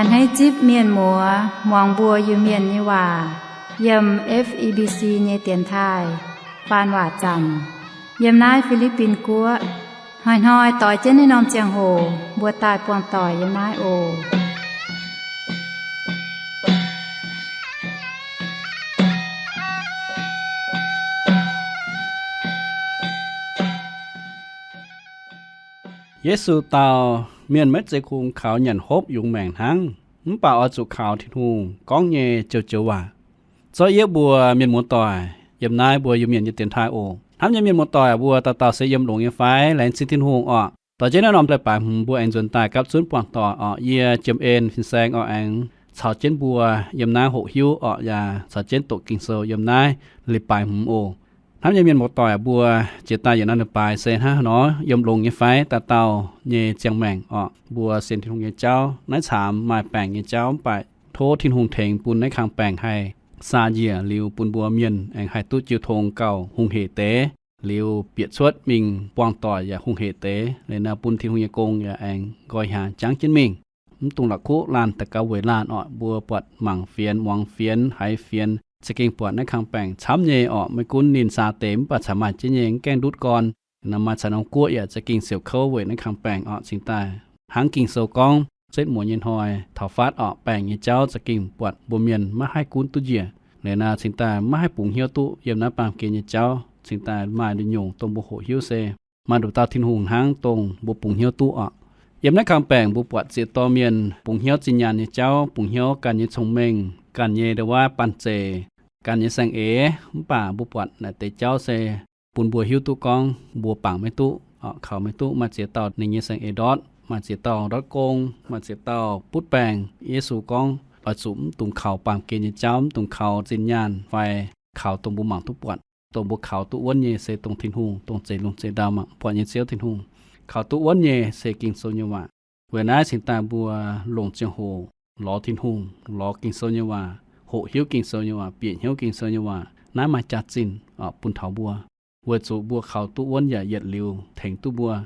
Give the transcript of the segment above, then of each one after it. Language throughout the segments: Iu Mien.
Hneiv zipv mienh muoz muangx mbuo Iu-Mienh nyei waac yiem F E B C nyei dienx taaih faan waac zanc yiem naaiv Fi^li^bin Guoqv. Hnoi-hnoi doix jienv naaiv norm ziangh hoc mbuo daaih buangh doic yiem naaiv oc. Yesu dau, mienh maiv zeiz kungx kaux nyanc hopv yungz maengc hnangv, mv baac oix zuqc kaux Tin-Hungh gorngv nyei joux-joux waac. Zorqv yieqv mbuo mienh muoz-doic yiem naaiv mbuo Iu-Mienh nyei dienx taaih oc. Hnamv nyei mienh muoz-doic, mbuo dauh dauh se yiem longx nyei fai? Laengz zingh Tin-Hungh orqc. Doix jienv naaiv norm leiz-baaix hmz mbuo aengx nzuonx daaih gapv zunv buangh doic orqc. Yie, Jiem En, Fin-Saeng orqc, aengx caux jienv mbuo yiem naaiv hoqc hiuv orqc, yaac caux jienv doqc Ging-Sou yiem naaiv leiz-baaix hmz oc. Hnamv nyei mienh muoz-doic, mbuo jiex daaih yietc norm leiz-baaix se hnangv haaix nor? Yiem longx nyei fai? Dauh dauh nyei ziangh maengc orqc, mbuo sienx Tin-Hungh nyei jauv naaiv caamx maaih baengc nyei jauv, mv baac tov Tin-Hungh tengx bun naaiv kang baengc haih saa njiec liuz bun mbuo mienh aengx haih duqv jiu tong gauh hungh hec deix, liuz bieqc cuotv mingh buangh doic yaac hungh hec deix. Liuz naaiv bun Tin-Hungh nyei gong yaac aengx nqoi hiaangx jangv jienv mingh. Mv dungx la'kuqv laanh daux gaux weic laanh orqc. Mbuo buatc mangc fienx, muangx fienx, haiz fienx, za'gengh buatc naaiv kang baengc camv nyei orqc. Maiv gunv ninh saa deix mv baac caux maaih jienv nyei mv gaengh ndutv gorn. Nor maaih caux norm guoqv yaac za'gengh siouc kouv weic naaiv kang baengc orqc. Cingx daaih hnangv Ging-Sou gorngv, setv muonz nyei hnoi taux fatv orqc, baengc nyei jauv za'gengh buatc mbuo mienh maiv haih gunv duqv njiec. Liuz naaiv cingx daaih maiv haih bungx hnyouv duqv yiem naaiv baamh gen nyei jauv. Cingx daaih maaih nyungc dongh mbuo hoqc hiuv se maaih nduqc dauh Tin-Hungh hnangv dongh mbuo bungx hnyouv duqv orqc. Yiem naaiv kang baengc mbuo buatc ziex dorh mienh bungx hnyouv zinh nyaanh nyei jauv, bungx hnyouv ganh nyei cong-mengh, ganh nyei ndau-waav banh zeic, ganh nyei saeng-eix. Mv baac mbuo buatc naaiv deix jauv se bun mbuo hiuv duqv gorngv mbuo bangc maiv duqv, kaux maiv duqv. Maaih ziex dauh ninh nyei saeng-eix ndortv, maaih ziex dauh ndortv gong, maaih ziex dauh butv baengc. Yesu gorngv oix zuqc mv dungx kaux baamh gen nyei jauv, mv dungx kaux zinh nyaanh fai kaux dongh mbuo mangc duqv buatc. Dongh mbuo kaux duqv wuonv nyei se dongh Tin-Hungh, dongh zeix lungh zeix ndau mangc buatc nyei Ziouv Tin-Hungh. Kaux duqv wuonv nyei se Ging-Sou nyei waac. Weic naaiv cingx daaih mbuo longc ziangh hoc lorz Tin-Hungh, lorz Ging-Sou nyei waac, hoqc hiuv Ging-Sou nyei waac, bieqc hnyouv Ging-Sou nyei waac. Naaiv maaih jaax-zinh bun taux mbuo, weic zuqc mbuo kaux duqv wuonv yaac yietc liuz tengx duqv mbuo.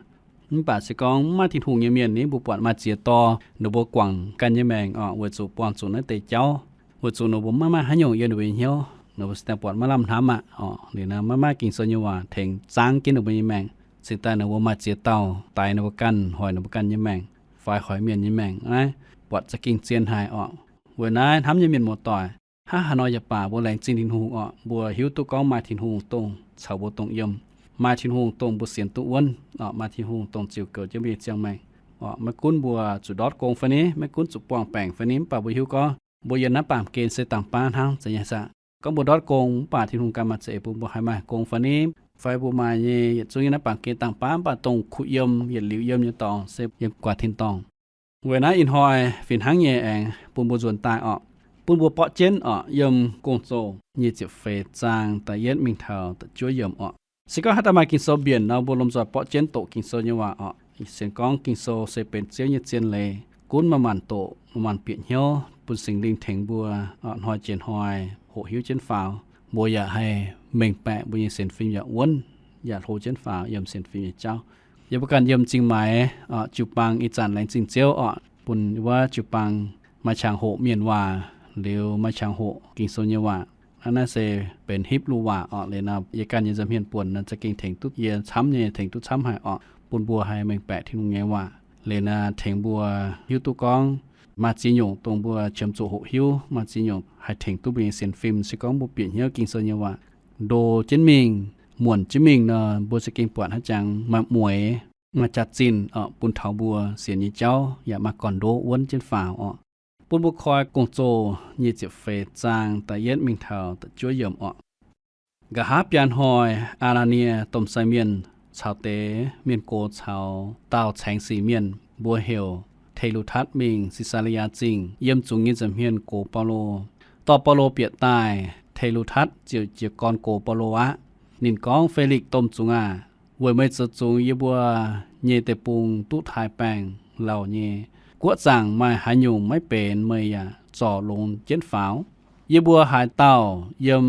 Mv baac se gorngv mv maaih Tin-Hungh nyei mienh ni, mbuo buatc maaih ziex dorh ninh mbuo guangc ganh nyei maengc orqc, weic zuqc buangh zuqc naaiv deix jauv, weic zuqc ninh mbuo maiv maaih haaix nyungc yiem ninh mbuo nyei hnyouv, ninh mbuo se daaih buatc maiv lamh hnamv aqv orqc. Liuz naaiv maiv maaih Ging-Sou nyei waac tengx zaangv jienv ninh mbuo nyei maengc, cingx daaih ninh mbuo maaih ziex dauh daix ninh mbuo ganh, hoic ninh mbuo ganh nyei maengc, fai hoic mienh nyei maengc. Naaiv buatc za'gengh zien haic orqc. Weic naaiv hnamv nyei mienh muoz-doic, hnangv haaix nor yaac baac mbuo laengz zingh Tin-Hungh orqc. Mbuo hiuv duqv gorngv maaih Tin-Hungh dongh caux mbuo dongh yiem, maaih Tin-Hungh dongh mbuo sienx duqv wuonv orqc, maaih Tin-Hungh dongh ziux goux jienv mbuo nyei ziangh maengc orqc. Maiv gunv mbuo zuqc ndortv gong fai ni, maiv gunv zuqc buangh baengc fai ni, mv baac mbuo hiuv gorngv mbuo yiem naaiv baamh gen se dangh baav hnangv. Zeiz nyei saah? Gorngv mbuo ndortv gong mv baac Tin-Hungh ganh maaih za'eix bun mbuo haih maaih gong fai ni, fai mbuo maaih nyei yietc zungv yiem naaiv baamh gen dangh baav mv baac dongh kuh yiem, yietc liuz yiem nyei dorngx se yiem guaax tin-dorngh. Weic naaiv ih hnoi fih hnangv nyei aengx bun mbuo nzuonx daaih orqc, bun mbuo borqv jienv orqc, yiem Gong-Zoh nyic ziepc feix zaang da'yietv mingh taux da'juov yiemc orqc. Se gorngv haaix dauh maaih Ging-Sou mbienc nor, mbuo lomh nzoih borqv jienv doqc Ging-Sou nyei waac orqc. Sienx gorngv Ging-Sou se benx Ziouv nyei zien leiz, gunv maaih maanc doqc, maaih maanc bieqc hnyouv, bun Singx Lingh tengx mbuo hnoi jiex hnoi hoqc hiuv jienv faaux. Mbuo yaac haih mengh baeqc mbuo nyei sienx fim yaac wuonv, yaac hlo jienv faaux yiem sienx fim nyei jauv. Yie mbuo ganh yiem Zingh Maix jiu-baang ih zanc laengz zingh Ziouv orqc, bun wuov jiu-baang maaih qangx hoqc mienh waac, liuz maaih qangx hoqc Ging-Sou nyei waac. Naaiv naaiv se benx Hipv^lu waac orqc. Liuz naaiv yie ganh nyei nza'hmien buonc naaiv za'gengh tengx duqv yie camv nyei, tengx duqv camv haic orqc, bun mbuo haih mengh baeqc Tin-Hungh nyei waac. Liuz naaiv tengx mbuo hiuv duqv gorngv maaih ziex nyungc dongh mbuo qiemx zuqc hoqc hiuv, maaih ziex nyungc haih tengx duqv mbuo nyei sienx fim. Se gorngv mbuo bieqc hnyouv Ging-Sou nyei waac ndo jienv mingh, muonc jienv mingh nor, mbuo za'gengh buatc haaix jangx maaih mueix, maaih jaax-zinh orqc, bun taux mbuo sienx nyei jauv yaac maaih gorn-ndoqv wuonv jienv faaux orqc. Bun mbuo koi Gong-Zoh nyic ziepc feix zaang da'yietv mingh taux da'juov yiemc orqc. Nqa'haav biaa hnoi, Aa^laa^nie domh sai mienh caux deix mienh gox caux dauh caengx sic mienh, mbuox heuc Te^lu^tatv, mingh Si^saa^le^yaa Zingh, yiem zungx nyei nza'hmien gox Baulo. Dorh Baulo bieqc daaih, Te^lu^tatv ziouc jiez gorn gox Baulo aqv. Ninh gorngv, Fe^likv domh zungx aac, weic meih zoux zungx yie mbuo nyei deic-bung duqv taaih baengh lauh nyei. Guoqv zaangc maaih haaix nyungc maiv benx meih yaac zorc longx jienv faaux? Yie mbuo haaix dauh yiem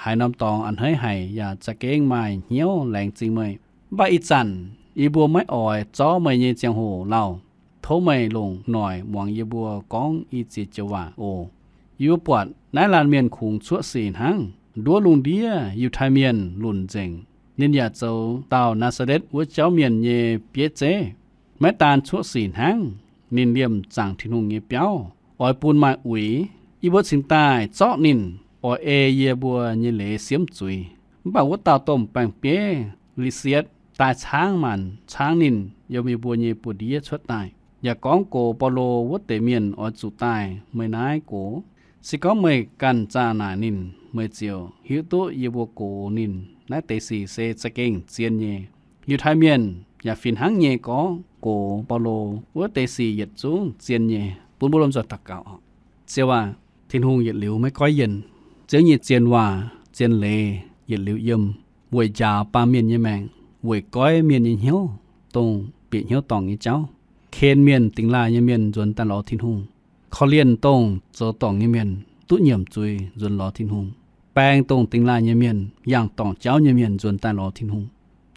haaix norm dorngx a'hneiv haic yaac za'gengh maaih hnyouv laengz zingh meih. Mv baac ih zanc yie mbuo maiv oix zorv meih nyei ziangh hoc lauh. Tov meih longc noic muangx yie mbuo gorngv i ziex joux waac oc. Yie mbuo buatc naaiv laanh mienh kungx cuoqv sic hnangv. Nduov lungh ndiev Yiutai Mienh lunc nzengc. Ninh yaac zoux dauh Naa^saa^letv wuov jauv mienh nyei bieiv zeiv. Maiv daan cuoqv sic hnangv, ninh liemh zaangc Tin-Hungh nyei biauv, oix bun maaih uix. Yie mbuo cingx daaih zorqv ninh oix ei yie mbuo nyei leiz siemv zuiz. Mv baac wuov dauh domh baeng-bieiv, Li^sietv, daaih caangv maanc caangv ninh yiem yie mbuo nyei buoz-ndiev cuotv daaih, yaac gorngv gox Baulo wuov deix mienh oix zuqc daaih meih naaiv gox. Se gorngv meih ganh zaah naaic ninh, meih ziouc hiuv duqv yie mbuo gox ninh. Naaiv deix sic se za'gengh zien nyei. Yiutai Mienh yaac fih hnangv nyei gorngv gox Baulo wuov deix sic yietc zungv zien nyei. Bun mbuo lomh nzoih daux gaux oc. Ziouv aac, Tin-Hungh yietc liuz maiv goiv yienc. Ziouv nyei zien waac, zien leiz yietc liuz yiem, weic njaaux baamh mienh nyei maengc, weic goiv mienh nyei hnyouv, dongh bieqc hnyouv dorngc nyei jauv, ken mienh dingx laaih nyei mienh nzuonx daaih lorz Tin-Hungh, korv-lienh dongh zoux dorngc nyei mienh duqv nyiemc zuiz nzuonx lorz Tin-Hungh, baeng dongh dingx laaih nyei mienh, yangh dorngc jauv nyei mienh nzuonx daaih lorz Tin-Hungh.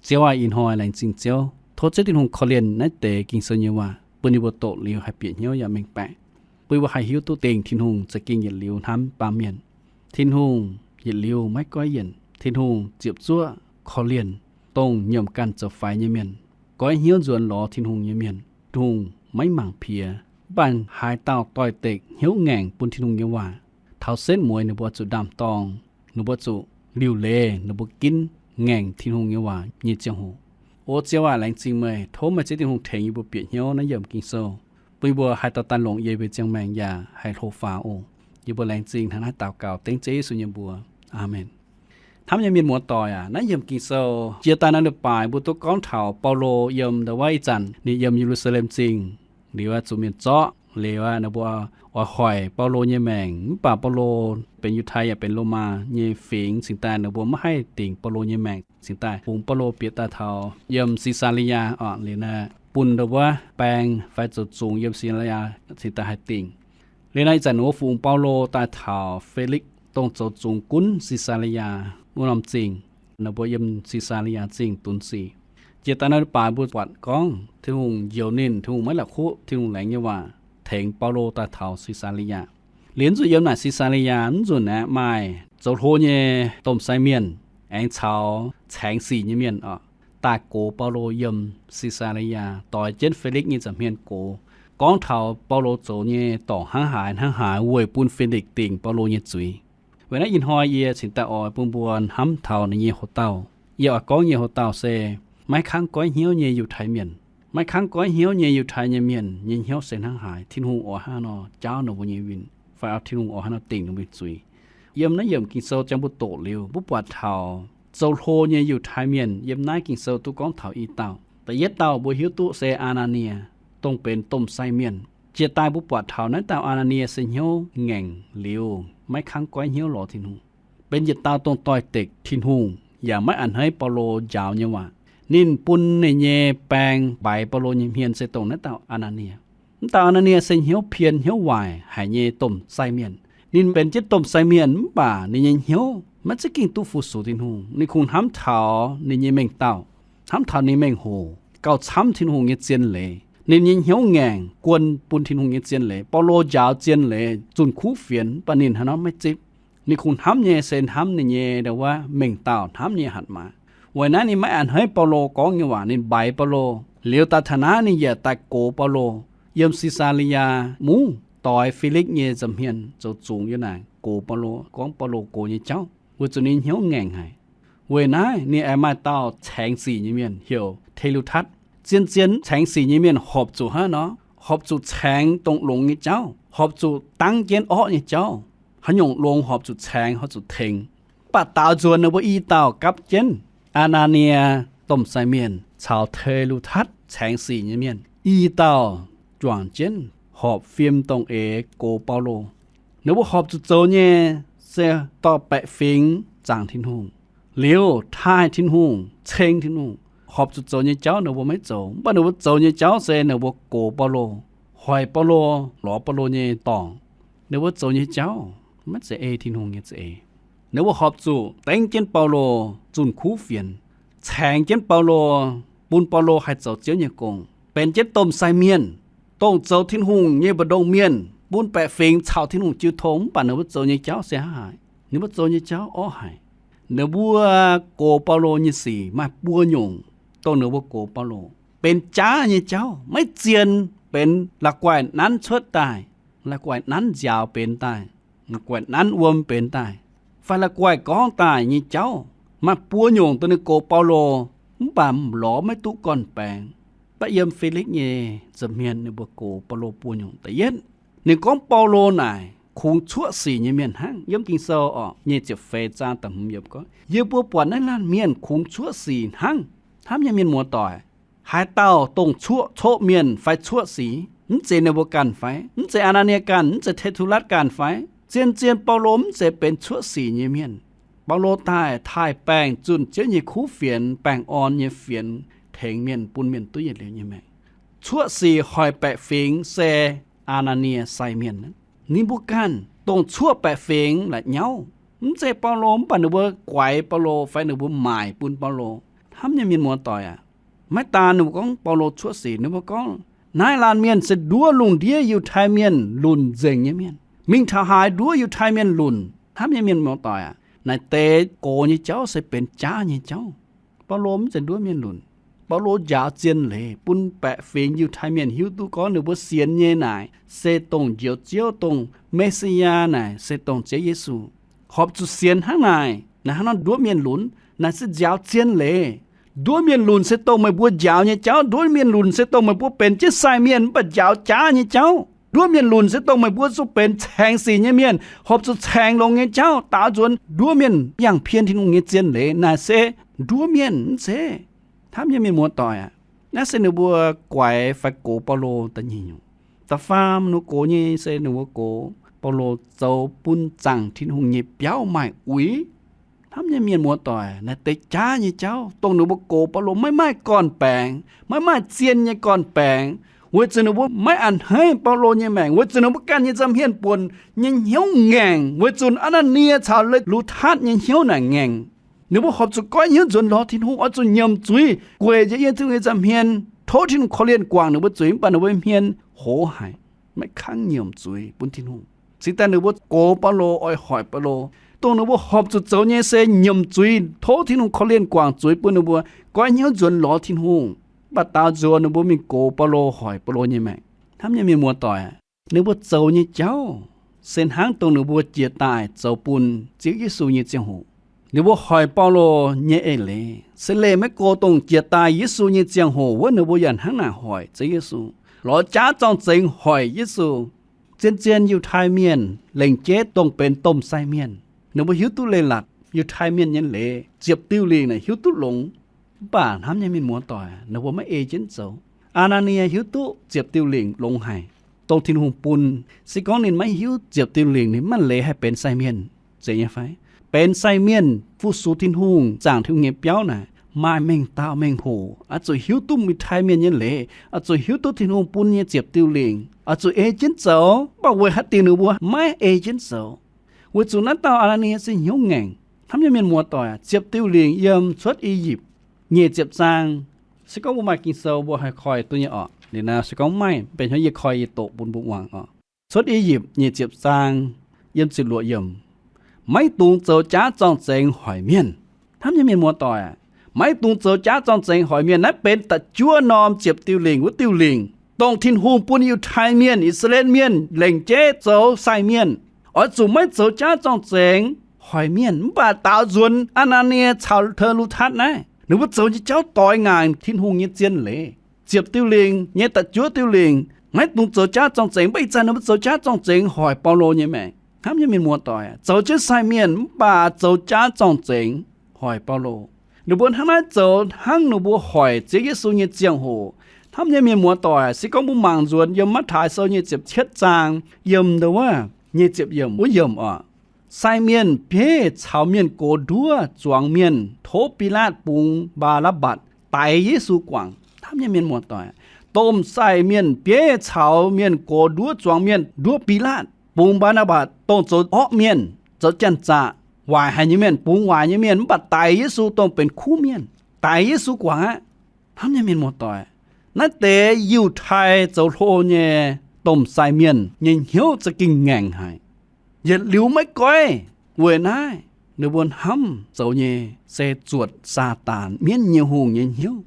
Ziouv aac, ih hnoi laengz zingh Ziouv. Tov Ziouv Tin-Hungh korv-lienh naaiv deix Ging-Sou nyei waac bun yie mbuo doqc liuz haih bieqc hnyouv yaac mengh baeqc, bun yie mbuo haih hiuv duqv dingc Tin-Hungh za'gengh yietc liuz hnamv baamh mienh. Tin-Hungh yietc liuz maiv goiv yienc. Tin-Hungh ziepc zuoqv korv-lienh dongh nyiemc ganh zoux faix nyei mienh, goiv hnyouv nzuonx lorz Tin-Hungh nyei mienh. Tin-Hungh maiv mangc piex, mv baac haaix dauh doix-dekc hnyouv ngaengc bun Tin-Hungh nyei waac, taux setv mueiz ninh mbuo zuqc ndaam-dorng, ninh mbuo zuqc liuc leiz ninh mbuo ginv ngaengc Tin-Hungh nyei waac nyei ziangh hoc. O Ziouv aac, laengz zingh meih. Tov meih Ziouv Tin-Hungh tengx yie mbuo bieqc hnyouv naaiv yiemc Ging-Sou, bun yie mbuo haih dorh daaih longc yie mbuo nyei ziangh maengc yaac haih hlo faaux oc. Yie mbuo laengz zingh hnangv naaiv daux gaux dengv Ziouv Yesu nyei mbuox. Aamen. Hnamv nyei mienh muoz-doic aac, naaiv yiemc Ging-Sou jiex daaih naaiv leiz-baaix mbuo duqv gorngv taux Baulo yiem ndau wuov ih zanc ninh yiem Ye^lu^saa^lem Zingh liuz, zuqc mienh zorqv liuz, ninh mbuo oix hoic Baulo nyei maengc. Mv baac Baulo benx Yiutai yaac benx Lomaa nyei fingx, cingx daaih ninh mbuo maiv haih dingc Baulo nyei maengc, cingx daaih fungx Baulo bieqc daaih taux yiem Si^saa^le^yaa oc. Liuz naaiv bun ndau wuov baeng fai zoux zungx yiem Si^saa^le^yaa cingx daaih haih dingc. Liuz naaiv ih zanc ninh mbuo fungx Baulo daaih taux Felix, dongh zoux zungx gunv Si^saa^le^yaa wuov norm zingh. Ninh mbuo yiem Si^saa^le^yaa Zingh dunx sic. Jiex daaih naaiv leiz-baaix mbuo buatc gorngv Tin-Hungh njoux ninh, Tin-Hungh maiv la'kuqv Tin-Hungh laengz nyei waac tengx Baulo daaih taux Si^saa^le^yaa. Liuz nzunc yiem naaic Si^saa^le^yaa nzunc aeqv, maaih zoux hlo nyei domh sai mienh aengx caux caengx sic nyei mienh oc, daaih gox Baulo yiem Si^saa^le^yaa, doix jienv Felix nyei nza'hmien gox, gorngv taux Baulo zoux nyei dorngc hnangv haaix hnangv haaix weic bun Felix dingc Baulo nyei zuiz. Weic naaiv ih hnoi yie cingx daaih oix bun mbuo hnamv taux ninh nyei houx-dauh. Yie oix gorngv nyei houx-dauh se maiv kangv goiv hnyouv nyei Yiutai Mienh. Maiv kangv goiv hnyouv nyei Yiutai nyei mienh nyei hnyouv se hnangv haaix, Tin-Hungh oix haaix nor jaauv ninh mbuo nyei win, fai Tin-Hungh oix haaix nor dingc ninh mbuo nyei zuiz. Yiem naaiv yiemc Ging-Sou ziangh mbuo doqc liuz, mbuo buatc taux zoux hlo nyei Yiutai Mienh yiem naaiv Ging-Sou duqv gorngv taux i dauh. Da'yietv dauh mbuo hiuv duqv se Aa^naa^nie, dongh benx domh sai mienh. Jiex daaih mbuo buatc taux naaiv dauh Aa^naa^nie se hnyouv ngaengc liuz maiv kangv goiv hnyouv lorz Tin-Hungh, benx yietc dauh dongh doix-dekc Tin-Hungh yaac maiv a'hneiv Baulo njaaux nyei waac. Ninh bun ninh nyei baeng mbaix Baulo nyei hmien se dongh naaiv dauh Aa^naa^nie. Mv dauh Aa^naa^nie se hnyouv pien hnyouv waaic haic nyei domh sai mienh. Ninh benx jienv domh sai mienh mv baac ninh nyei hnyouv maiv za'gengh duqv fu-sux Tin-Hungh. Ninh kungx hnamv taux ninh nyei mengh dauh, hnamv taux ninh mengh hoc gauh camv Tin-Hungh nyei zien leiz. Ninh nyei hnyouv ngaengc guon bun Tin-Hungh nyei zien leiz. Baulo njaaux zien leiz zunh kuv fienx, mv baac ninh haaix nor maiv zipv. Ninh kungx hnamv nyei se hnamv ninh nyei ndau wuov mengh dauh, hnamv nyei hatc maaz. Weic naaiv ninh maiv a'hneiv Baulo gorngv nyei waac, ninh mbaix Baulo. Liuz daaih taux naaiv ninh yaac daaih gox Baulo. Yiem Si^saa^le^yaa Mungv doix Felix nyei nza'hmien zoux zungx yiem naaic gox Baulo, gorngv Baulo gox nyei jauv, weic zuqc ninh hnyouv ngaengc haic. Weic naaiv ninh aengx maaih dauh caengx sic nyei mienh heuc Te^lu^tatv. Zien-zien caengx sic nyei mienh horpc zuqc hnangv nor, horpc zuqc caengx dongh longx nyei jauv, horpc zuqc dangv jienv orqv nyei jauv. Haaix nyungc longx horpc zuqc caengx, horpc zuqc tengx. Mv baac daaux nzuonx ninh mbuo i dauh gapv jienv, Aa^naa^nie, domh sai mienh, caux Te^lu^tatv, caengx sic nyei mienh, i dauh juangc jienv horpc fim dongh eix gox Baulo. Ninh mbuo horpc zuqc zoux nyei se dorh baeqc fingx zaangc Tin-Hungh, liuz taaih Tin-Hungh, ceng Tin-Hungh. Horpc zuqc zoux nyei jauv ninh mbuo maiv zoux, mv baac ninh mbuo zoux nyei jauv se ninh mbuo gox Baulo, hoic Baulo, lorz Baulo nyei dorngc. Ninh mbuo zoux nyei jauv maiv zeiz ei Tin-Hungh nyei za'eix. Ninh mbuo horpc zuqc dengv jienv Baulo zunh kuv fienx, caengx jienv Baulo, bun Baulo haih zoux Ziouv nyei gong, benx jienv domh sai mienh, dongh zoux Tin-Hungh nyei mbu'ndongx mienh, bun baeqc fingx caux Tin-Hungh jiu tong, mv baac ninh mbuo zoux nyei jauv se hnangv haaix? Ninh mbuo zoux nyei jauv orqv haic. Ninh mbuo gox Baulo nyei sic maaih buo nyungc, dongh ninh mbuo gox Baulo benx jaav nyei jauv, maiv zien, benx la'guaih nanv cuotv daaih, la'guaih nanv nziaaux benx daaih, la'guaih nanv wuom benx daaih, fai la'guaih gorngv daaih nyei jauv. Maaih buo nyungc dongh ninh gox Baulo, mv baac lorz maiv duqv gorn-baengx. Da'yiem Felix nyei nza'hmien ninh mbuo gox Baulo buo nyungc. Da'yietv, ninh gorngv Baulo naaic kungx cuoqv sic nyei mienh hnangv. Yiem Ging-Sou orqc, nyic ziepc feix zaang da'hmz yiemc gorngv, Yie mbuo buatc naaiv laanh mienh kungx cuoqv sic hnangv. Hnamv nyei mienh muoz-doic, haaix dauh dongh cuoqv, coqv mienh fai cuoqv sic? Mv zeiz ninh mbuo ganh fai? Mv zeiz Aa^naa^nie ganh? Mv zeiz Te^tu^latv ganh fai? Zien-zien Baulo mv zeiz benx cuoqv sic nyei mienh. Baulo daaih taaih baengh zunh Ziouv nyei kuv fienx, baengh orn nyei fienx, tengx mienh, bun mienh duqv yietc liuz nyei maengc. Cuoqv sic hoic baeqc fingx se Aa^naa^nie sai mienh. Ninh mbuo ganh dongh cuoqv baeqc fingx la'nyauv. Mv zeiz Baulo, mv baac ninh mbuo guaix Baulo fai ninh mbuo maaic bun Baulo. Hnamv nyei mienh muoz-doic aac, maiv daan ninh mbuo gorngv Baulo cuoqv sic, ninh mbuo gorngv naaiv laanh mienh se nduov lungh ndiev Yiutai Mienh lunc nzengc nyei mienh, mingh taux haaix nduov Yiutai Mienh lunc. Hnamv nyei mienh muoz-doic aac, naaic deix gox nyei jauv se benx jaav nyei jauv. Baulo mv zeiz nduov mienh lunc. Baulo njaaux zien leiz bun baeqc fingx Yiutai Mienh hiuv duqv gorngv ninh mbuo sienx nyei naaic se dongh Njoux Ziouv, dongh Me^si^yaa naaic se dongh Ziouv Yesu. Horpc zuqc sienx hnangv naaic, naaic hnangv nor nduov mienh lunc. Naaic se njaaux zien leiz. Nduov mienh lunc se dongh meih mbuo njaaux nyei jauv. Nduov mienh lunc se dongh meih mbuo benx jienv sai mienh mv baac njaaux jaav nyei jauv. Nduov mienh lunc se dongh meih mbuo zuqc benx caengx sic nyei mienh, horpc zuqc caengx longx nyei jauv daaux nzuonx nduov mienh, yangh pien Tin-Hungh nyei zien leiz. Naaic se nduov mienh mv zeiz. Hnamv nyei mienh muoz-doic aac, naaiv se ninh mbuo guaix fai gox Baulo da'nyeic nyungc. Da'faam ninh mbuo gox nyei se ninh mbuo gox Baulo zoux bun zaangc Tin-Hungh nyei biauv maaih uix. Hnamv nyei mienh muoz-doic, naaiv deix jaav nyei jauv dongh ninh mbuo gox Baulo maiv maaih gorn-baengx, maiv maaih zien nyei gorn-baengx, weic zuqc ninh mbuo maiv a'hneiv Baulo nyei maengc, weic zuqc ninh mbuo ganh nyei nza'hmien buonc nyei hnyouv ngaengc, weic zuqc Aa^naa^nie caux Lu^tatv nyei hnyouv naaic ngaengc. Ninh mbuo horpc zuqc goiv hnyouv nzuonx lorz Tin-Hungh, oix zuqc nyiemc zuiz, gueic njiec yiem Tin-Hungh nyei nza'hmien, tov Tin-Hungh korv-lienh guangc ninh mbuo zuiz, mv baac ninh mbuo hmien hoz haic, maiv kangv nyiemc zuiz bun Tin-Hungh. Cingx daaih ninh mbuo gox Baulo, oix hoic Baulo. Dongh ninh mbuo horpc zuqc zoux nyei se nyiemc zuiz, tov Tin-Hungh korv-lienh guangc zuiz bun ninh mbuo goiv hnyouv nzuonx lorz Tin-Hungh. Mv baac daaux nzuonx ninh mbuo mingh gox Baulo, hoic Baulo nyei maengc. Hnamv nyei mienh muoz-doic, ninh mbuo zoux nyei jauv se hnangv dongh ninh mbuo jiex daaih zoux bun Ziouv Yesu nyei ziangh hoc. Ninh mbuo hoic Baulo nyei eix leiz se leih maiv go dongh jiex daaih Yesu nyei ziangh hoc wuov ninh mbuo yaac hnangv naaic hoic Ziouv Yesu. Lorz jaav zorng-zengx hoic Yesu. Zien-zien Yiutai Mienh lengc jeiv dongh benx domh sai mienh, ninh mbuo hiuv duqv leiz-latc, Yiutai Mienh nyei leiz, ziepc diuh lingc naaic hiuv duqv longx. Mv baac hnamv nyei mienh muoz-doic, ninh mbuo maiv ei jienv zoux. Aa^naa^nie hiuv duqv ziepc diuh lingc longx haic, dongh Tin-Hungh bun. Se gorngv ninh maiv hiuv ziepc diuh lingc, ninh mv maaih leiz haih benx sai mienh, zeiz nyei fai? Benx sai mienh fu-sux Tin-Hungh, zaangc Tin-Hungh nyei biauv naaic, maaih mengh dauh mengh hoc oix zuqc hiuv duqv Yiutai Mienh nyei leiz, oix zuqc hiuv duqv Tin-Hungh bun nyei ziepc diuh lingc, oix zuqc ei jienv zoux. Mv baac weic haaix diuc ninh mbuo maiv ei jienv zoux? Weic zuqc naaiv dauh Aa^naa^nie se hnyouv ngaengc. Hnamv nyei mienh muoz-doic, ziepc diuh lingc yiem Cuotv I^yipv nyic ziepc zaang. Se gorngv mbuo maaih Ging-Sou mbuo haih koi duqv nyei orqc. Liuz naaiv se gorngv maiv benx hnyouv yie koi yie doqc bun mbuo muangx orqc. Cuotv I^yipv nyic ziepc zaang yiem ziepc luoqc yiemc, maiv dungx zoux jaav zorng-zengx hoic mienh. Hnamv nyei mienh muoz-doic, maiv dungx zoux jaav zorng-zengx hoic mienh. Naaiv benx da'juov norm ziepc diuh lingc wuov diuh lingc, dongh Tin-Hungh bun Yiutai Mienh, I^saa^laa^en Mienh lengc jeiv zoux sai mienh, oix zuqc maiv zoux jaav zorng-zengx hoic mienh. Mv baac daaux nzuonx Aa^naa^nie caux Te^lu^tatv naaiv, ninh mbuo zoux nyei jauv doix ngaanc Tin-Hungh nyei zien leiz. Ziepc diuh lingc nyei da'juov diuh lingc, maiv dungx zoux jaav zorng-zengx. Mv baac ih zanc ninh mbuo zoux jaav zorng-zengx hoic Baulo nyei maengc. Hnamv nyei mienh muoz-doic, zoux jienv sai mienh mv baac zoux jaav zorng-zengx hoic Baulo. Ninh mbuo hnangv naaiv zoux hnangv ninh mbuo hoic Ziouv Yesu nyei ziangh hoc. Hnamv nyei mienh muoz-doic, se gorngv mbuo mangc nzuonx yiem Matv^taai Sou nyic ziepc cietv zaang yiem ndo wuov nyic ziepc yiemc wuov yiemc orqc, sai mienh bieiv caux mienh gox nduov zuangx mienh tov Bilaatv bungx Mbaa^naa^mbatc daix Yesu guangc. Hnamv nyei mienh muoz-doic, domh sai mienh bieiv caux mienh gox nduov zuangx mienh nduov Bilaatv bungx Mbaa^naa^mbatc, dongh zoux orqv mienh, zoux janx-zaqc, waaic haic nyei mienh, bungx waaic nyei mienh, mv baac daix Yesu dongh benx kuv mienh, daix Yesu guangc aqv. Hnamv nyei mienh muoz-doic, Naaiv deix Yiutai zoux hlo nyei domh sai mienh nyei hnyouv za'gengh ngaengc haic. Yietc liuz maiv goiv. Weic naaiv ninh mbuo hnamv zoux nyei se zuotc Saadaan, mienv nyei hungh nyei hnyouv,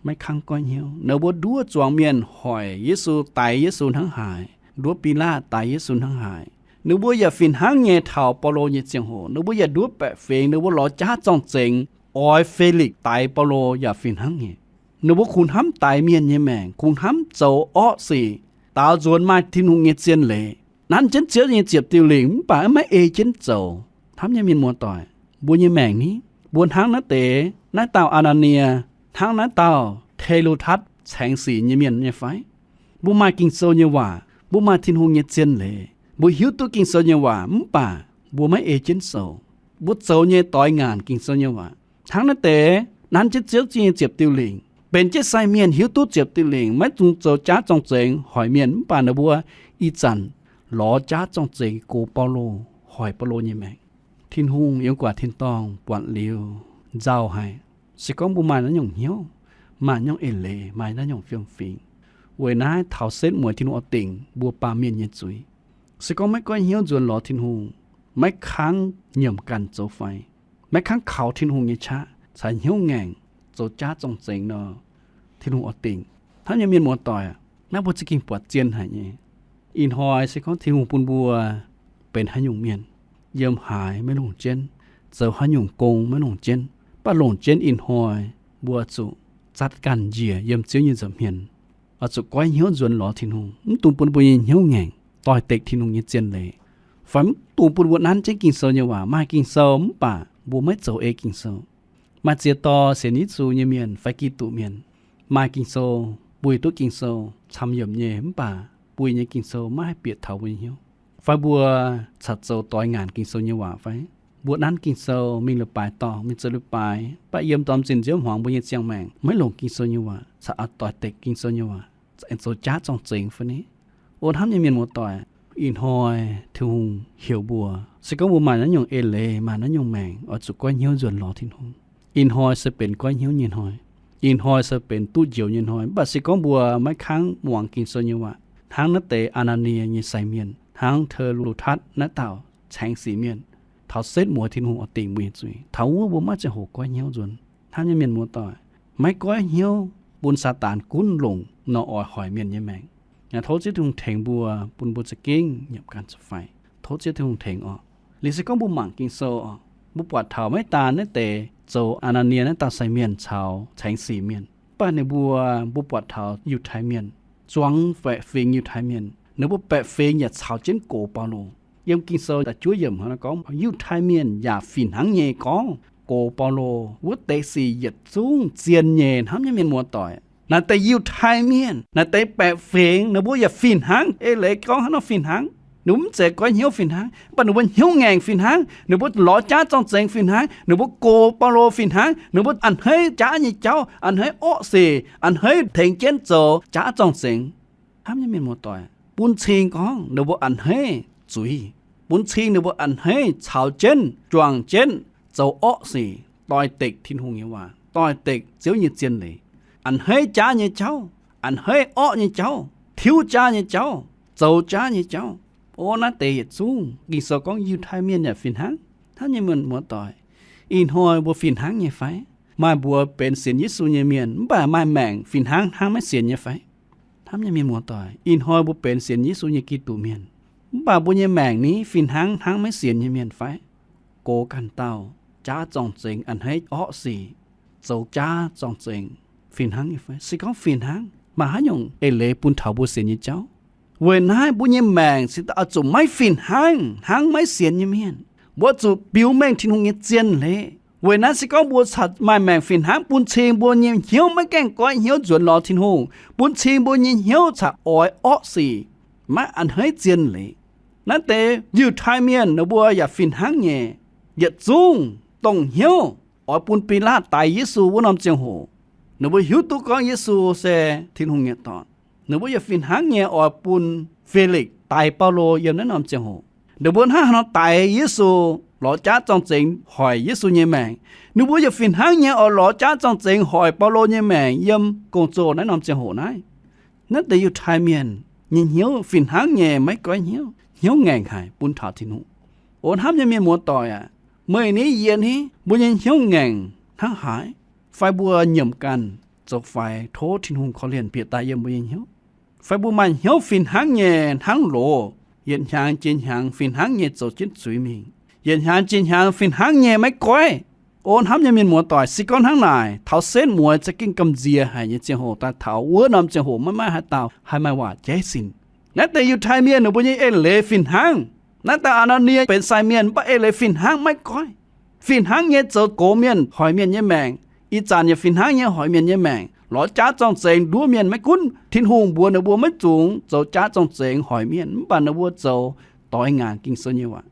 maiv kangv goiv hnyouv. Ninh mbuo nduov zuangx mienh hoic Yesu, daix Yesu hnangv haaix, nduov Bilaatv daix Yesu hnangv haaix. Ninh mbuo yaac fih hnangv nyei taux Baulo nyei ziangh hoc, ninh mbuo yaac nduov baeqc fingx, ninh mbuo lorz jaav zorng-zengx oix Felix daix Baulo yaac fih hnangv nyei. Ninh mbuo kungx hnamv daix mienh nyei maengc, kungx hnamv zoux orqv sic, daaux nzuonx maaih Tin-Hungh nyei zien leiz, nanv jienv Ziouv nyei ziepc diuh lingc mv baac maiv ei jienv zoux. Hnamv nyei mienh muoz-doic, mbuo nyei maengc ni, mbuo hnangv naaiv deix, naaiv dauh Aa^naa^nie, hnangv naaiv dauh Te^lu^tatv caengx sic nyei mienh nyei fai? Mbuo maaih Ging-Sou nyei waac, mbuo maaih Tin-Hungh nyei zien leiz, mbuo hiuv duqv Ging-Sou nyei waac mv baac mbuo maiv ei jienv zoux. Mbuo zoux nyei doix ngaanc Ging-Sou nyei waac. Hnangv naaiv deix nanv jienv Ziouv nyei ziepc diuh lingc, benx jienv sai mienh, hiuv duqv ziepc diuh lingc, maiv dungx zoux jaav zorng-zengx hoic mienh mv baac ninh mbuo ih zanc lorz jaav zorng-zengx gox Baulo, hoic Baulo nyei maengc. Tin-Hungh yiem guaax tin-dorngh buatc liuz nzauh haic. Se gorngv mbuo maaih naaiv nyungc hnyouv, maaih nyungc eix leiz, maaih naaiv nyungc fiem-fingx, weic naaiv taux setv mueiz Tin-Hungh oix dingc mbuo baamh mienh nyei zuiz. Se gorngv maiv goiv hnyouv nzuonx lorz Tin-Hungh, maiv kangv nyiemc ganh zoux fai, maiv kangv kaux Tin-Hungh nyei qaqv caux hnyouv ngaengc zoux jaav zorng-zengx nor, Tin-Hungh oix dingc. Hnamv nyei mienh muoz-doic, naaiv mbuo za'gengh buatc zien haic nyei. Ih hnoi se gorngv Tin-Hungh bun mbuo benx haaix nyungc mienh, yiem haaix maiv longc jienv, zoux haaix nyungc gong maiv longc jienv, mv baac longc jienv ih hnoi mbuo zuqc zatv ganh njiec yiem Ziouv nyei nza'hmien, oix zuqc goiv hnyouv nzuonx lorz Tin-Hungh, mv dungx bun mbuo nyei hnyouv ngaengc doix-dekc Tin-Hungh nyei zien leiz, fai mv dungx bun mbuo nanv jienv Ging-Sou nyei waac, maaih Ging-Sou mv baac mbuo maiv zoux ei Ging-Sou. Maaih ziex dorh sienx Yesu nyei mienh fai Giduc mienh, maaih Ging-Sou, buih duqv Ging-Sou camv-yiemc nyei mv baac buih nyei Ging-Sou maiv haih bieqc taux mbuo nyei hnyouv. Fai mbuo caux zoux doix ngaanc Ging-Sou nyei waac fai? Mbuo nanv Ging-Sou mingh leiz-baaix dorngh, mingh zoux leiz-baaix, mv baac yiem ndorm zinh nziouv hmuangx mbuo nyei ziangh maengc maiv longc Ging-Sou nyei waac, caux oix doix-dekc Ging-Sou nyei waac, zoux jaav zorng-zengx fai ni? O hnamv nyei mienh muoz-doic, ih hnoi Tin-Hungh heuc mbuo, se gorngv mbuo maaih naaiv nyungc eix leiz, maaih naaiv nyungc maengc, oix zuqc goiv hnyouv nzuonx lorz Tin-Hungh. Ih hnoi se benx goiv hnyouv nyei hnoi. Ih hnoi se benx duqv njoux nyei hnoi. Mv baac se gorngv mbuo maiv kangv muangx Ging-Sou nyei waac, hnangv naaiv deix Aa^naa^nie nyei sai mienh, hnangv Te^lu^tatv naaiv dauh caengx sic mienh, taux setv mueiz Tin-Hungh oix dingc mbuo nyei zuiz, taux wuov mbuo maiv ziangh hoc goiv hnyouv nzuonx. Hnamv nyei mienh muoz-doic, maiv goiv hnyouv bun Saadaan gunv longc nor oix hoic mienh nyei maengc. Tov Ziouv Tin-Hungh tengx mbuo, bun mbuo za'gengh nyiemc ganh zoux fai. Tov Ziouv Tin-Hungh tengx orqc. Liuz se gorngv mbuo mangc Ging-Sou orqc, mbuo buatc taux maiv daan naaiv deix zoux Aa^naa^nie naaiv dauh sai mienh caux caengx sic mienh, mv baac ninh mbuo, mbuo buatc taux Yiutai Mienh, zuangx baeqc fingx Yiutai Mienh, ninh mbuo baeqc fingx yaac caux jienv gox Baulo. Yiem Ging-Sou da'juov yiemc hnangv naaiv gorngv, Yiutai Mienh yaac fih hnangv nyei gorngv gox Baulo wuov deix sic yietc zungv zien nyei. Hnamv nyei mienh muoz-doic, naaiv deix Yiutai Mienh, naaiv deix baeqc fingx, ninh mbuo yaac fih hnangv. Eix leiz gorngv hnangv nor fih hnangv. Ninh mbuo mv zeiz goiv hnyouv fih hnangv, mv baac ninh mbuo hnyouv ngaengc fih hnangv, ninh mbuo lorz jaav zorng-zengx fih hnangv, ninh mbuo gox Baulo fih hnangv, ninh mbuo a'hneiv jaav nyei jauv, a'hneiv orqv sic, a'hneiv tengx jienv zoux jaav zorng-zengx. Hnamv nyei mienh muoz-doic, bun cing gorngv ninh mbuo a'hneiv zuiz, bun cing ninh mbuo a'hneiv caux jienv, juangc jienv, zoux orqv sic, doix-dekc Tin-Hungh nyei waac, doix-dekc Ziouv nyei zien leiz, a'hneiv jaav nyei jauv, a'hneiv orqv nyei jauv, tiuv jaav nyei jauv, zoux jaav nyei jauv. O, naaiv deix yietc zungv Ging-Sou gorngv Yiutai Mienh yaac fih hnangv. Hnamv nyei mienh muoz-doic, ih hnoi mbuo fih hnangv nyei fai? Maaih mbuox benx sienx Yesu nyei mienh mv baac maaih maengc fih hnangv hnangv maiv sienx nyei fai? Hnamv nyei mienh muoz-doic, ih hnoi mbuo benx sienx Yesu nyei Giduc mienh, mv baac mbuo nyei maengc ni fih hnangv hnangv maiv sienx nyei mienh fai? Gox ganh dauh, jaav zorng-zengx, a'hneiv orqv sic, zoux jaav zorng-zengx, fih hnangv nyei fai? Se gorngv fih hnangv, maaih haaix nyungc eix leiz bun taux mbuo sienx nyei jauv? Weic naaiv mbuo nyei maengc cingx daaih oix zuqc maiv fih hnangv hnangv maiv sienx nyei mienh. Mbuo zuqc biux mengh Tin-Hungh nyei zien leiz. Weic naaiv se gorngv mbuo caux maaih maengc fih hnangv, bun cing mbuo nyei hnyouv maiv gaengh goiv hnyouv nzuonx lorz Tin-Hungh, bun cing mbuo nyei hnyouv caux oix orqv sic, maiv a'hneiv zien leiz. Naaiv deix Yiutai Mienh ninh mbuo yaac fih hnangv nyei, yietc zungv dongh hnyouv oix bun Bilaatv daix Yesu wuov norm ziangh hoc, ninh mbuo hiuv duqv gorngv Yesu se Tin-Hungh nyei Dorn. Ninh mbuo yaac fih hnangv nyei oix bun Felix daix Baulo yiem naaiv norm ziangh hoc. Ninh mbuo hnangv haaix nor daix Yesu? lorz jaav zorng-zengx hoic Yesu nyei maengc. Ninh mbuo yaac fih hnangv nyei oix lorz jaav zorng-zengx hoic Baulo nyei maengc yiem gong-zoh naaiv norm ziangh hoc naaiv. Naaiv deix Yiutai Mienh nyei hnyouv fih hnangv nyei maiv goiv hnyouv, hnyouv ngaengc haic bun taux Tin-Hungh. O hnamv nyei mienh muoz-doic aac, meih ni yie ni, mbuo nyei hnyouv ngaengc hnangv haaix? Fai mbuo nyiemc ganh zoux faix tov Tin-Hungh korv-lienh bieqc daaih yiem mbuo nyei hnyouv? Fai mbuo maaih hnyouv fih hnangv nyei hnangv loz, yietc hnyangx jiex hnyangx fih hnangv nyei zoux jienv zuiz mingh, yietc hnyangx jiex hnyangx fih hnangv nyei maiv goiv? O hnamv nyei mienh muoz-doic, se gorngv hnangv naaic, taux setv mueiz za'gengh gamh nziex haic nyei ziangh hoc daaih taux wuov norm ziangh hoc maiv maaih haaix dauh haih maaih waac jaiv sin. Naaiv deix Yiutai Mienh ninh mbuo nyei eix leiz fih hnangv. Naaiv dauh Aa^naa^nie benx sai mienh mv baac eix leiz fih hnangv maiv goiv. Fih hnangv nyei zoux gox mienh, hoic mienh nyei maengc. Ih zanc yaac fih hnangv nyei hoic mienh nyei maengc, lorz jaav zorng-zengx nduov mienh. Maiv gunv Tin-Hungh mbuox ninh mbuo maiv dungx zoux jaav zorng-zengx hoic mienh, mv baac ninh mbuo zoux doix ngaanc Ging-Sou nyei waac.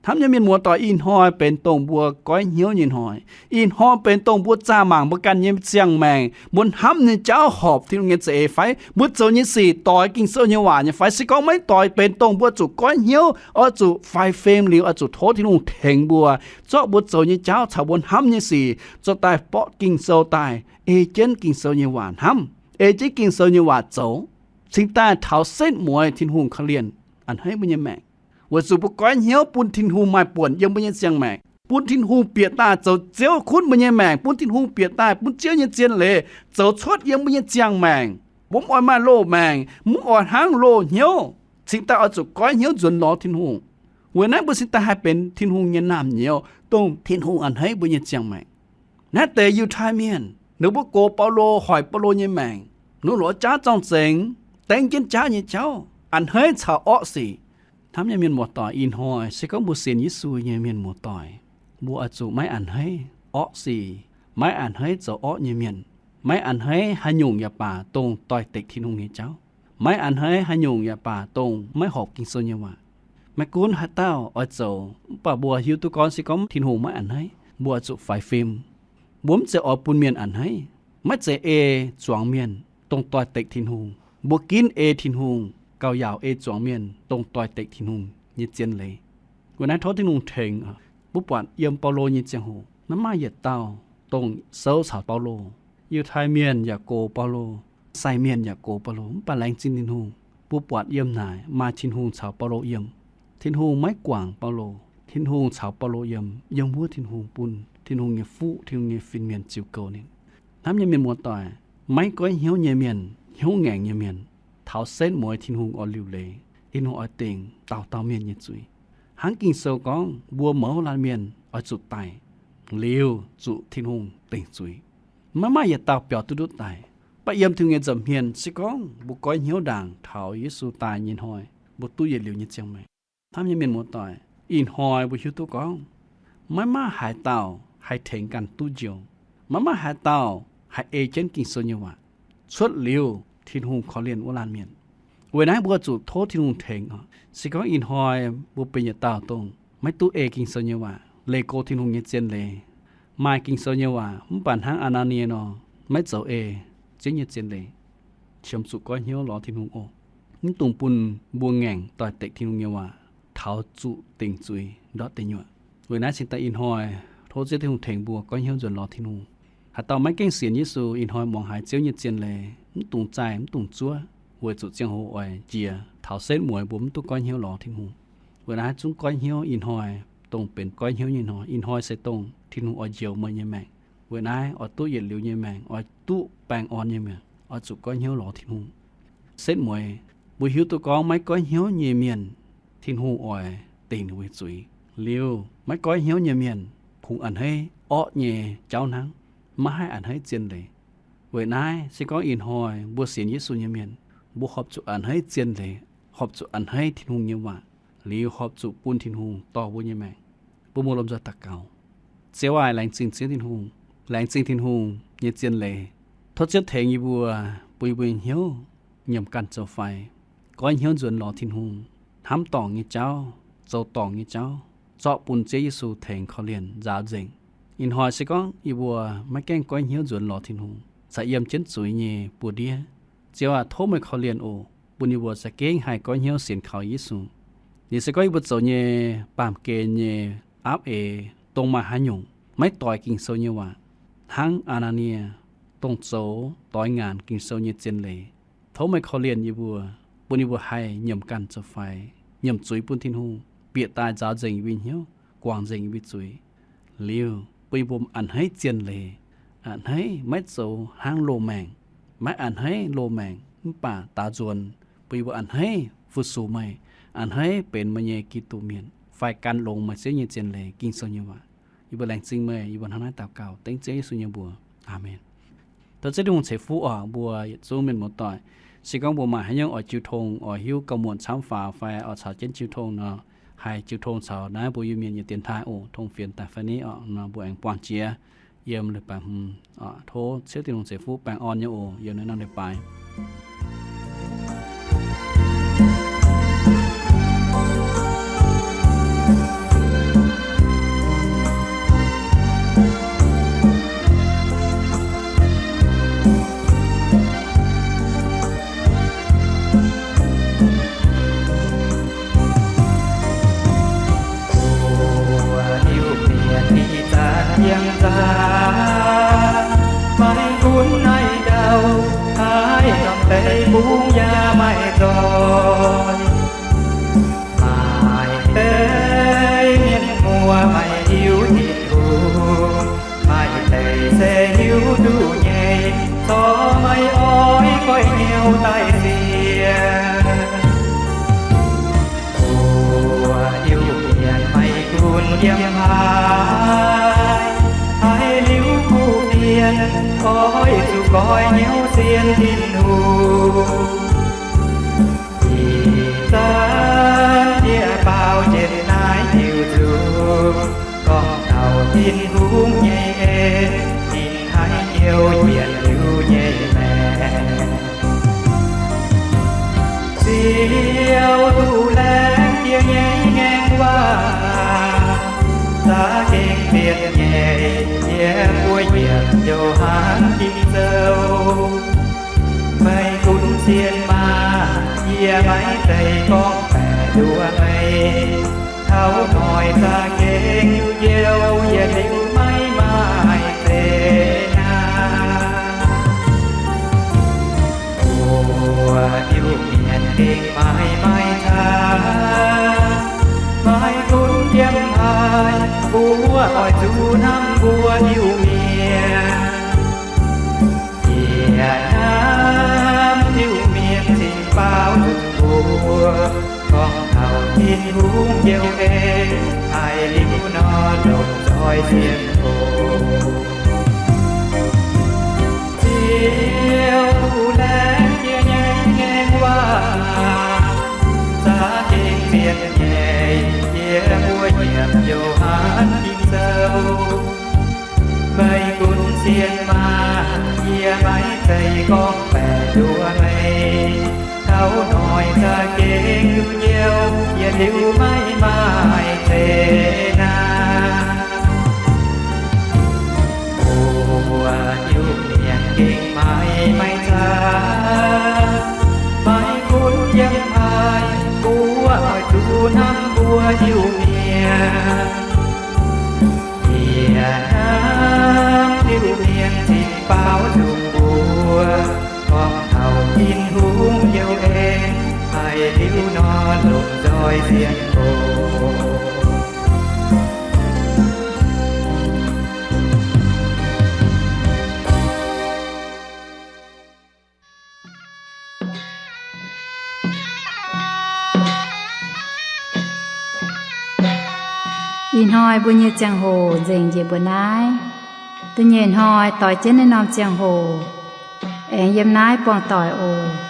Hnamv nyei mienh muoz-doic, ih hnoi benx dongh mbuo goiv hnyouv nyei hnoi. Ih hnoi benx dongh mbuo zaah mangc mbuo ganh nyei ziangh maengc, mbuo hnamv nyei jauv horpc Tin-Hungh nyei za'eix fai? Mbuo zoux nyei sic doix Ging-Sou nyei waac nyei fai? Se gorngv maiv doix, benx dongh mbuo zuqc goiv hnyouv, oix zuqc faix fim liuz oix zuqc tov Tin-Hungh tengx mbuo, zorqv mbuo zoux nyei jauv caux mbuo hnamv nyei sic zorqv daaih borqv Ging-Sou daaih, ei jienv Ging-Sou nyei waac hnamv, ei jienv Ging-Sou nyei waac zoux, cingx daaih taux setv mueiz Tin-Hungh korv-lienh a'hneiv mbuo nyei maengc. Weic zuqc mbuo goiv hnyouv bun Tin-Hungh maaih buonc yiem mbuo nyei ziangh maengc, bun Tin-Hungh bieqc daaih zoux Ziouv gunv mbuo nyei maengc, bun Tin-Hungh bieqc daaih bun Ziouv nyei zien leiz zoux cuotv yiem mbuo nyei ziangh maengc. Mbuo mv oix maaih loz-maengc, mv oix hnangv loz hnyouv, cingx daaih oix zuqc goiv hnyouv nzuonx lorz Tin-Hungh. Weic naaiv mbuo cingx daaih haih benx Tin-Hungh nyei naamh nyouz, dongh Tin-Hungh a'hneiv mbuo nyei ziangh maengc. Naaiv deix Yiutai Mienh, ninh mbuo gox Baulo, hoic Baulo nyei maengc, ninh lorz jaav zorng-zengx, dengv jienv jaav nyei jauv, a'hneiv caux orqv sic. Hnamv nyei mienh muoz-doic, ih hnoi se gorngv mbuo sienx Yesu nyei mienh muoz-doic, mbuo oix zuqc maiv a'hneiv orqv sic, maiv a'hneiv zoux orqv nyei mienh, maiv a'hneiv haaix nyungc yaac baac dongh doix-dekc Tin-Hungh nyei jauv, maiv a'hneiv haaix nyungc yaac baac dongh maiv horpc Ging-Sou nyei waac. Maiv gunv haaix dauh oix zoux, mv baac mbuo hiuv duqv gorngv se gorngv Tin-Hungh maiv a'hneiv, mbuo oix zuqc faix fim. Mbuo mv zeiz oix bun mienh a'hneiv, maiv zeiz ei zuangx mienh dongh doix-dekc Tin-Hungh. Mbuo ginv ei Tin-Hungh, gauh yaauc ei zuangx mienh dongh doix-dekc Tin-Hungh nyei zien leiz. Weic naaiv tov Tin-Hungh tengx. Mbuo buatc yiem Baulo nyei ziangh hoc maiv maaih yietc dauh dongh souv caux Baulo. Yiutai Mienh yaac gox Baulo, sai mienh yaac gox Baulo, mv baac laengz zingh Tin-Hungh, mbuo buatc yiem naaic maaih Tin-Hungh caux Baulo yiem. Tin-Hungh maiv guangc Baulo. Tin-Hungh caux Baulo yiem, yiem wuov Tin-Hungh bun Tin-Hungh nyei fuqv, Tin-Hungh nyei fin-mienh ziux goux ninh. Hnamv nyei mienh muoz-doic, maiv goiv hnyouv nyei mienh, hnyouv ngaengc nyei mienh, taux setv mueiz Tin-Hungh oix liuc leiz, Tin-Hungh oix dingc dauh dauh mienh nyei zuiz. Hnangv Ging-Sou gorngv, mbuo mouz laanh mienh oix zuqc daic, liuz zuqc Tin-Hungh dingc zuiz. Maiv maaih yietc dauh biaux duqv ndutv daic. Mv baac yiem Tin-Hungh nyei nza'hmien, se gorngv mbuo goiv hnyouv ndaangc taux Yesu daaih nyei hnoi, mbuo duqv yietc liuz nyei ziangh maengc. Hnamv nyei mienh muoz-doic, ih hnoi mbuo hiuv duqv gorngv maiv maaih haaix dauh haih tengx ganh duqv njoux. Maiv maaih haaix dauh haih ei jienv Ging-Sou nyei waac cuotv liuz Tin-Hungh korv-lienh wuov laanh mienh. Weic naaiv mbuo zuqc tov Tin-Hungh tengx oc. Se gorngv ih hnoi mbuo benx yietc dauh dongh maiv duqv ei Ging-Sou nyei waac, leih go Tin-Hungh nyei zien leiz, maaih Ging-Sou nyei waac mv baac hnangv Aa^naa^nie nor, maiv zoux ei Ziouv nyei zien leiz, qiemx zuqc goiv hnyouv lorz Tin-Hungh oc. Mv dungx bun mbuo ngaengc doix-dekc Tin-Hungh nyei waac taux zuqc dingc zuiz ndortv deic nyuoqc. Weic naaiv cingx daaih ih hnoi tov Ziouv Tin-Hungh tengx mbuo goiv hnyouv nzuonx lorz Tin-Hungh. Haaix dauh maiv gaengh sienx Yesu, ih hnoi muangx haiz Ziouv nyei zien leiz, mv dungx zaih, mv dungx zuov, weic zuqc ziangh hoc oix jiex taux setv mueiz mbuo mv duqv goiv hnyouv lorz Tin-Hungh. Weic naaiv zungv goiv hnyouv ih hnoi, dongh benx goiv hnyouv nyei hnoi. Ih hnoi se dongh Tin-Hungh oix njoux meih nyei maengc. Weic naaiv oix duqv yietc liuz nyei maengc, oix duqv baengh orn nyei maengc, oix zuqc goiv hnyouv lorz Tin-Hungh. Setv mueiz, mbuo hiuv duqv gorngv maiv goiv hnyouv nyei mienh, Tin-Hungh oix dingc ninh mbuo nyei zuiz. Liuz maiv goiv hnyouv nyei mienh kungx a'hneiv orqv nyei jauv hnangv, maiv haih a'hneiv zien leiz. Weic naaiv se gorngv ih hnoi mbuo sienx Yesu nyei mienh, mbuo horpc zuqc a'hneiv zien leiz, horpc zuqc a'hneiv Tin-Hungh nyei waac, liuz horpc zuqc bun Tin-Hungh dorh mbuo nyei maengc. Mbuo muoz-lomh nzoih daux gaux. Ziouv aac, laengz zingh Ziouv Tin-Hungh, laengz zingh Tin-Hungh nyei zien leiz. Tov Ziouv tengx yie mbuo, bun yie mbuo nyei hnyouv nyiemc ganh zoux faix, goiv hnyouv nzuonx lorz Tin-Hungh, hnamv dorngc nyei jauv, zoux dorngc nyei jauv, zorqv bun Ziouv Yesu tengx korv-lienh nzaaux nzengc. Ih hnoi se gorngv yie mbuo maiv gaengh goiv hnyouv nzuonx lorz Tin-Hungh, caux yiem jienv zuiz nyei buoz-ndiev, Ziouv aac, tov meih korv-lienh oc, bun yie mbuo za'gengh haih goiv hnyouv sienx kaux Yesu. Liuz se gorngv yie mbuo zoux nyei baamh gen nyei aapv eix dongh maaih haaix nyungc maiv doix Ging-Sou nyei waac, hnangv Aa^naa^nie, dongh zoux doix ngaanc Ging-Sou nyei zien leiz. Tov meih korv-lienh yie mbuo, bun yie mbuo haih nyiemc ganh zoux faix, nyiemc zuiz bun Tin-Hungh, bieqc daaih nzaaux nzengc yie mbuo hnyouv, guangc nzengc yie mbuo zuiz. Liuz bun yie mbuo a'hneiv zien leiz, a'hneiv maiv zoux hnangv loz-maengc, maiv a'hneiv loz-maengc mv baac daaux nzuonx, bun yie mbuo a'hneiv fu-sux meih, a'hneiv benx meih nyei Giduc mienh fai gan longx meih Ziouv nyei zien leiz, Ging-Sou nyei waac. Yie mbuo laengz zingh meih, yie mbuo hnangv naaiv daux gaux dengv Ziouv Yesu nyei mbuox. Aamen. Daux Ziouv Tin-Hungh ceix fuqv oc mbuo yietc zungv mienh muoz-doic. Se gorngv mbuo maaih haaix nyungc oix jiu tong, oix hiuv gauh muonc camv faaux fai oix caux jienv jiu tong nor, haih jiu tong caux naaiv mbuo Iu-Mienh nyei dienx taaih oc, tong fienx daaih fai niv oc nor, mbuo aengx buangh jiex yiem leiz-baaix hmz. Tov Ziouv Tin-Hungh ceix fuqv baengh orn nyei oc yiem naaiv norm leiz-baaix. Mbuo Iu-Mienh ih zanc yiem nzangc, maiv gunv naaiv ndau, haaix norm deic-bung yaac maaih nzoih. Maaih deix mienh muoz maiv hiuv Tin-Hungh, maaih deix se hiuv duqv nyei, corc maiv oix goiv hnyouv daaih sienx. Mbuo Iu-Mienh maiv gunv yiem haaix, haiz liuz kuv mienh oix zuqc goiv hnyouv sienx Tin-Hungh. Ih zanc yie baaux njiec naaiv diuc nzunc, gorngv taux Tin-Hungh nyei en, ninh haiz youh yietc liuz nyei maengc. Ziouv duqv laengz jiex nyei ngaengc waac, za'gengh zienx nyei, yie mbuo yietc Yo^han Ging-Sou. Meih gunv sienx maah! Yie maiv zeiz gorngv baeqc nduov meih. Taux noic za'gengh njiec youh yietc liuz maiv maaih zeqc naanc. Mbuo Iu-Mienh gengh maaih maaih caax, maiv gunv yiem haaix, mbuo oix zuqc hnamv mbuo Iu-Mienh. Yie hnamv Iu-Mienh cingx baaux nzung mbuo, gorngv taux Tin-Hungh njoux en, haiz liuz nor longc nzoih sienx oc. Ziouv duqv laengz jiex nyei ngaengc waac, za'gengh zienx nyei, yie mbuo yietc Yo^han Ging-Sou. Meih gunv sienx maah! Yie maiv zeiz gorngv baeqc nduov meih. Taux noic za'gengh njiec youh yietc liuz maiv maaih zeqc naanc. Mbuo Iu-Mienh gengh maaih maaih caax, maiv gunv yiem haaix, mbuo oix zuqc hnamv mbuo Iu-Mienh. Yie hnamv Iu-Mienh cingx baaux nzung mbuo, gorngv taux Tin-Hungh njoux en, haiz liuz nor longc nzoih sienx oc. Ih hnoi mbuo nyei ziangh hoc nzengc njiec mbuo naaiv. Da'nyeic hnoi doix jienv naaiv norm ziangh hoc aengx yiem naaiv buangh doic oc.